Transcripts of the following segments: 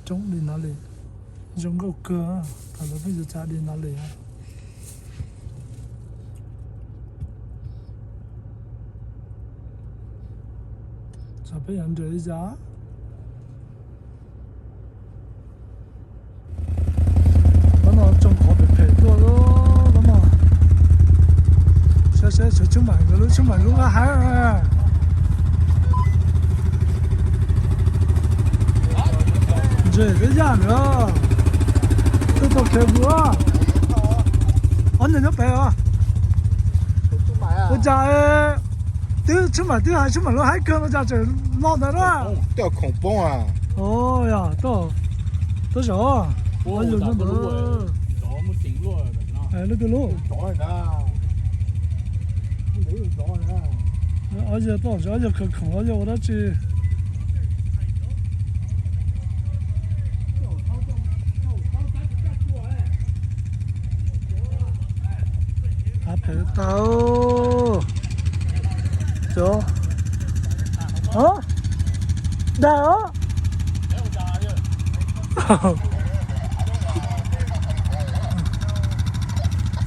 Coob li no li, zoo nkauj kawg, thaum lawv pheej yuav tsa li no li. Tsam peb yuav nres li cas. Lub no tsoo qhov phem phem tuaj lub no. Saib saib sawv tshuab mam nkawd lub tshuab mam lub qab haib. Ntses twb yaj ntawd. Tuaj tau khiav mus. Ob niag nyob pem os. Ua cas twb tshuab mam twb hais tshuab mam lub haib kawg no cas tseem los ntawd na. Tej khoom poob a. Yog, tuaj zaum. Ua yus nyob ntawd. Lub twg lub? Ob yawg tuaj, ob yawg khawv khoom, ob yawg ua dab tsi? Hav phem tag. Dag os.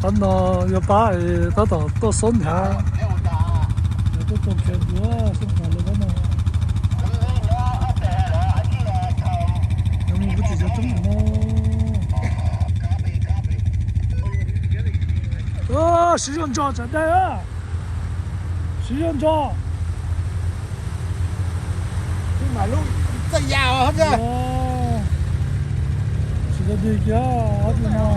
Qhov no yog pab tab tom tuaj xob nrhav, tuaj tua khiav duav xub pom lawv qhov no. Yog mus kuv tsis cov roob no. Siv zog ntso tsam dai. Siv zog ntso. Txaj ya tsis tau dig kiag ob tug no.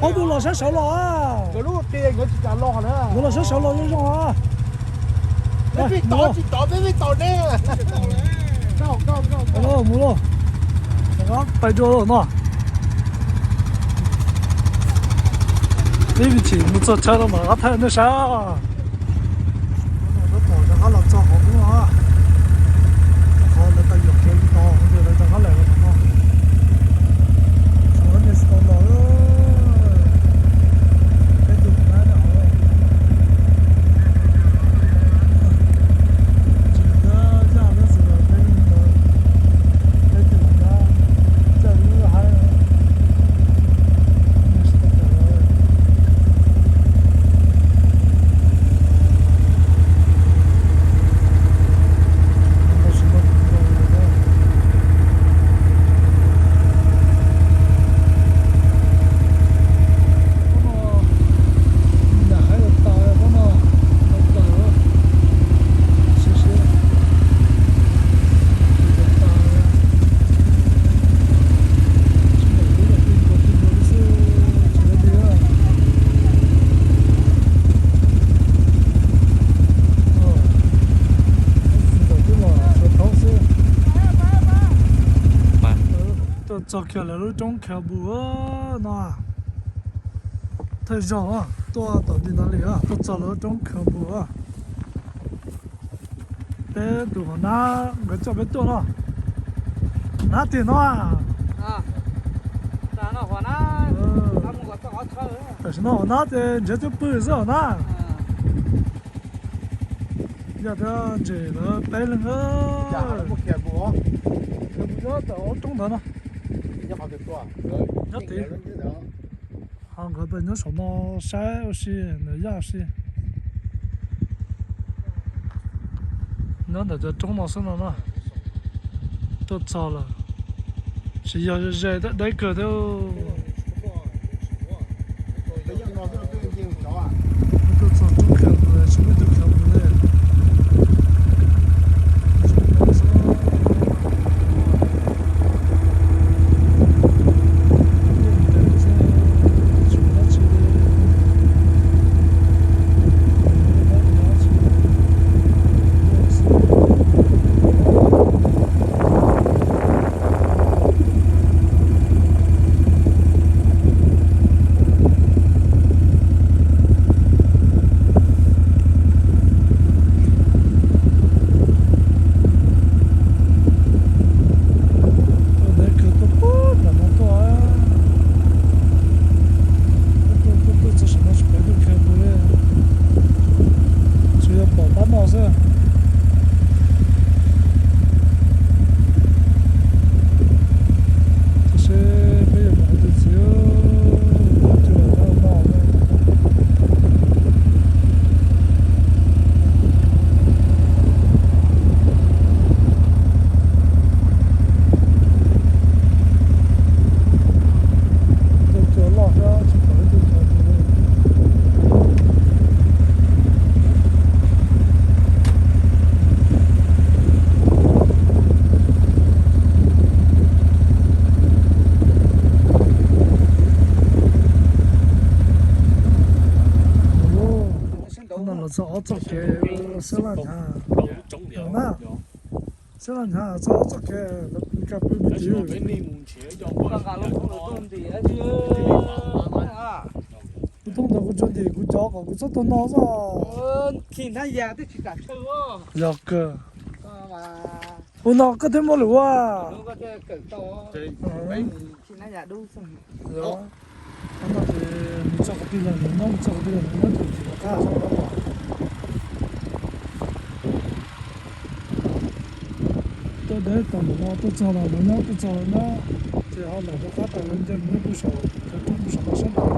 Ob tug los sab saud los. Nkawd los sab saud los zoo zoo. Mus lauj, mus lauj. Rov qab pais dua lauj no. Ib me chim mus txog chaw no mam rov qab thaij nej saib. Rov qab los txog qhov ub, qhov lawv tau yuam kev tos, lawv rov qab los qhov no. Qhov nej tsis tau los, peb tus nab hauv. Tsis yaj tab sis peb ntawd, peb tus nab coj lub haib. Tuaj txog kiag lawv lub roob Khav Npus no. Thawj zaug tuaj tom li no li, tuaj txog lawv lub roob Khav Npus. Peb tus hauv nab nkawd coj peb tuaj no. Nab tiag no. Tam sim no hauv nab ces nrhiav twb pw xwb hauv nab. Yog tias ntses lawv peb leeg. Nyob tom ob roob ntawd no. Nyob tid. Ho nkawd nyob saum no saib ua si, nws yaj ua si. Nyob ntawm cov roob no xwb no na. Tuaj txog lawm. Tsis yog ze, deb kawg thiab. Tuaj txog roob Khav Npus, tsis muaj tus Khav Npus li. Los txog ob txoj kev sab laj nyav na, sab laj nyav txog ob txoj kev los ka pw pw twg. Kuv thoob ntawd kuv tsuas ntim kuv cov kom kuv txhob tuag no xwb. Yog kawg. Ua no koj thiaj muaj lus ua. Ua no ces mus txog qhov twg los nws nyob, mus txog qhov twg los nws nyob, ces nws qab xwb. Tuaj deb tau ntawm no tuaj txog los nws nyob, tuaj txog los nyob, ces ho lawm rov qab tas los nce mus nyob pug saum cov roob pug saum no sab nraud.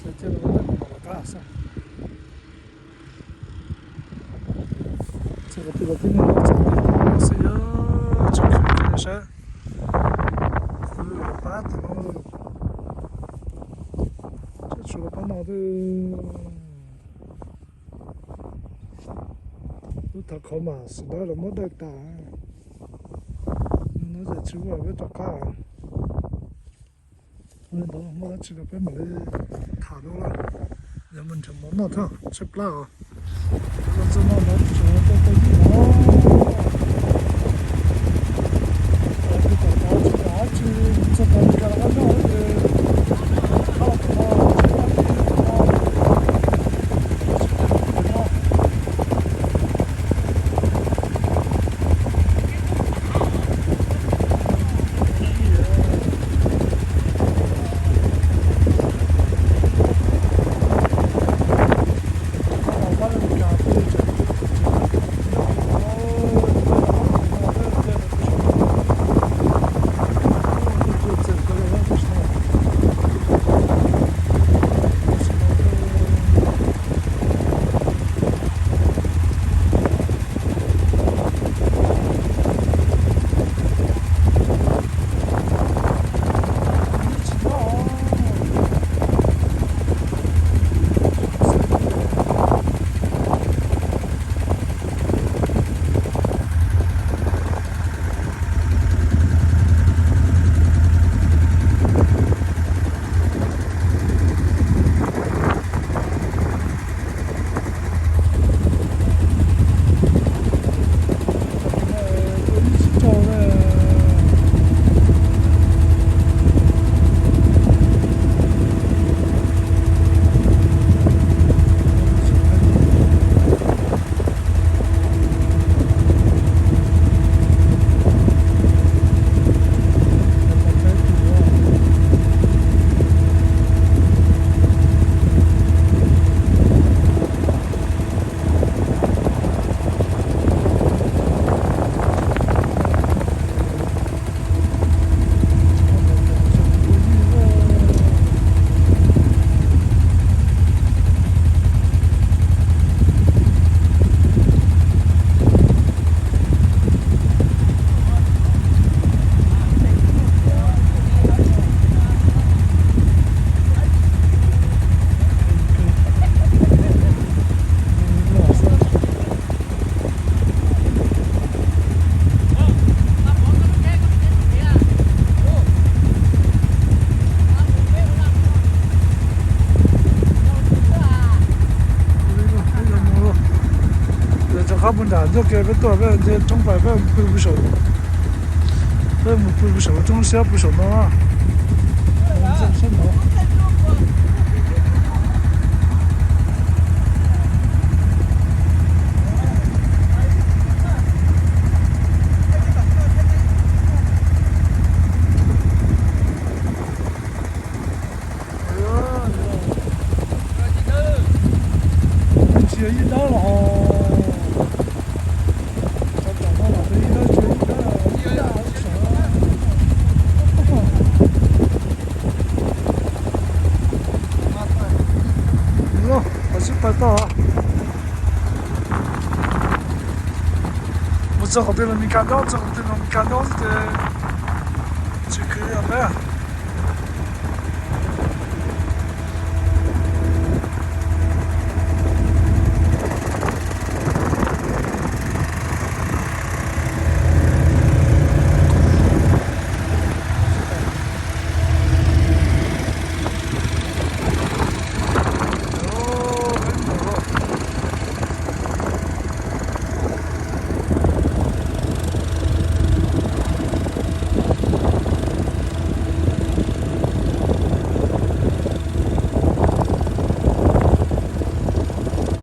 Ces cia los nyob qab xwb. Txog qhov twg los tib neeg nyob txog qhov twg xwb, tsis khwv saib. Pab tim no, tsuas pab no twb, lub thav qhov mas xim dawb los muab dawj tas. No ces tsis ua peb rov qab. Li ntawd muaj dab tsi los peb mam li tham dua lawm. Yog mus nrhiav mov noj thiab tshaib plab os. Txog no lawv tseem tau tau yij no. Tsis tom tau tsis tom tsis txog tau li cas los qab nyob ces qab los tom no. Rov qab puag nram ncauj ke peb tuaj peb nce roob pais peb pw pw saum, peb mus pw pw saum roob siab pw saum no. Tsis yog yij dawb los, rau tom no los yij dawb tsis yog yij dawb, yij dawb sawv. Qhov sib pais tau. Mus txog qhov twg los Mes Kas nyob, txog qhov twg los Mes Kas nyob xwb ces tsis khwv li peb.